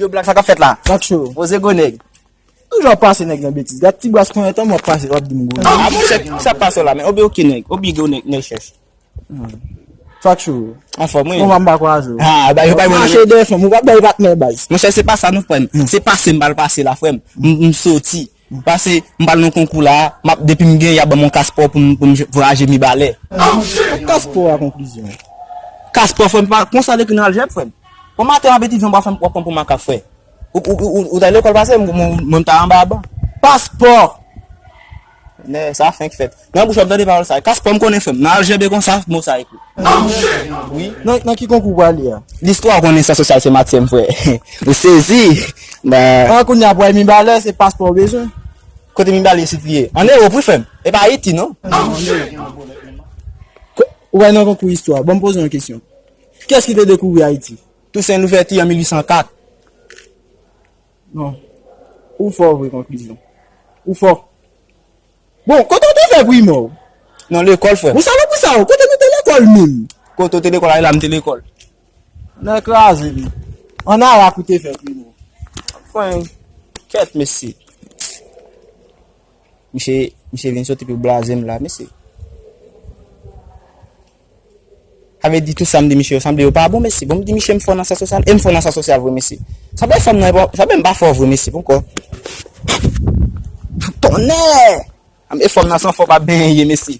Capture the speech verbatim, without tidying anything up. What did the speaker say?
Yo, Black, sa k ap fèt la? Chak cho. Poze gwo nèg. Toujou ap pase nèg nan betiz. Gad ti bras konyen tan m ap pase, w ap di m gwo nèg. Ah, monchè, sa k pase la, men. Obi, oke, nèg. Obi, gwo nèg, nèg chèch. Chak cho. Anfòm, wi. Bon, m pa kwaze w. Ah, ba, yo pa yon mache de fanm, ou pa bay patnè baz. Monchè, se pa sa non, frè m. Se pase m pral pase la, frè m. M soti. Pase, m pral nan konkou la, m ap, depi m gen, y ap ban m yon kaspò pou m, pou m voyaje Mibalè. Kaspò a konklizyon. Kaspò, frè m, pa konsa l ekri nan aljèb, frè m. Bon maten, w ap etidye, w ap fè m, w ap pran pou makak, frè. Ou, ou, ou, ou t al lekòl pase, mwen, mwen, mwen m t al anba ban. Paspò! Nè, sa fenk fèt. Nan bouch w ap tande pawòl sa. Kaspò, m konnen, frè m. Nan aljèb e konsa, mo sa ekri. Wi. Nan, nan ki konkou w prale a? Listwa, w konnen syans sosyal se matyè m, frè. Ou sezi. Nan An kounye a, pou Mibalè, se paspò w bezwen. Kote Mibalè isit li ye? An Ewòp, wi, frè m. E pa Ayiti, non? Ou wè nan konkou istwa. Bon, m poze w yon kesyon. Kiyès ki te dekouvri Ayiti? Tousen Louvèti an mil uit san kat. Non. Ou fò vre, konklizyon. Ou fò. Bon, kote w te fè primè w? Nan lekòl, frè. Ou salopri sa, kote nou te lekòl menm? Kote w te lekòl, a e la m te lekòl. Nan kraze li. An arak ou te fè primè w. Fwen, kèt, mesye. Misye, misye vin soti pou blaze m la, mesye. Sa vle di tout sa m di misye yo sanble yo pa bon, mesye. Bon, m di misye m fò nan syans sosyal, e m fò nan syans sosyal vre, mesye. Sanble fanm nan, sanble m pa fò vre, mesye, ponkò. Tonnè! E fanm nan san fò pa benyen ye, mesye.